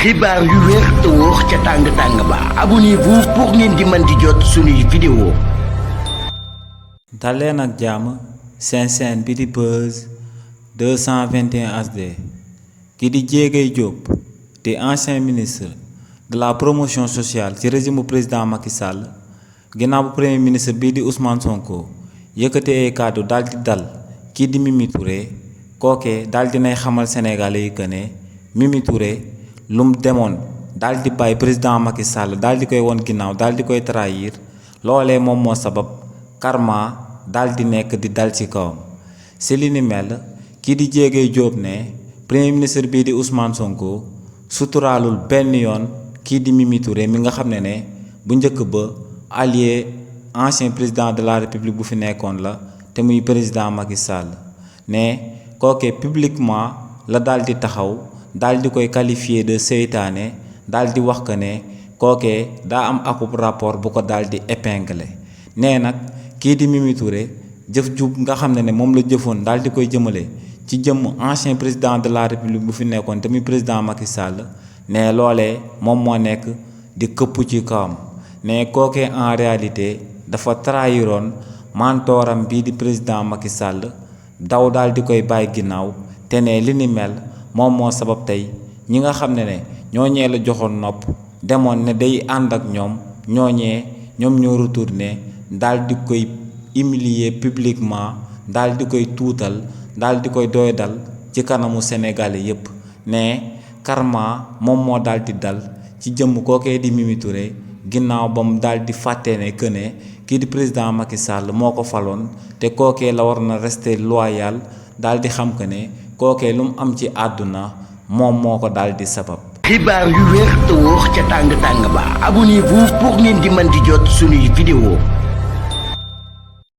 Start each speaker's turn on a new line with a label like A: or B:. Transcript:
A: xibaar yu wér te wóor ca tàng ba abonnez-vous pour ngeen di mën di jot suñuy vidéo.
B: daleen ak jàmm seen chaîne bi di Buzz 221 HD ki di Diégay Diop di ancien ministre de la promotion sociale ci régime président Macky Sall ginnaaw bu premier ministre bii di Ousmane Sonko yëkkatee ay kàddu daal di dal kii di Mimi Touré kookee daal dinay xamal Sénégalais yi que ne Mimi Touré lum demoon daal di bàyyi président Macky Sall daal di koy won ginnaaw daal di koy trahir loolee moom moo sabab karma daal di nekk di dal ci kawam si li ni mel kii di Diégay Diop ne premier ministre bii di Ousmane Sonko suturaalul benn yoon kii di Mimi Touré mi nga xam ne bu njëkk ba allié ancien président de la république bu fi nekkoon la te muy président Macky Sall ne kookee publiquement la daal di taxaw daal di koy qualifier de seytaane daal di wax que ne kookee daa am akub rapport bu ko daal di épinglé nee nag kii di Mimi Touré jëf jub nga xam ne moom la jëfoon daal di koy jëmale ci jëmm ancien président de la république bu fi nekkoon te muy président Macky Sall ne loolee moom moo nekk di këpp ci kawam ne kookee en réalité dafa trahiroon mantooram bii di président Macky Sall daw daal di koy bàyyi ginnaaw te ne li ni mel moom moo sabab tey ñi nga xam ne ñooñee la joxoon nopp demoon ne day ànd ak ñoom ñoom ñoo retourné daal di koy humilier publiquement daal di koy tuutal daal di koy doydal ci kanamu Sénégalais yépp ne karma moom moo daal di dal ci jëmm kookee di Mimi Touré ginnaaw ba mu daal di fàtte ne que ne kii di président Macky Sall moo ko faloon te kookee la war na rester loyal daal di xam que ne kookee lu mu am ci àdduna moom moo ko daal di sabab.
A: xibaar yu wér te wóor ca tàng ba abonnez-vous pour ngeen di mën di jot suñuy vidéo.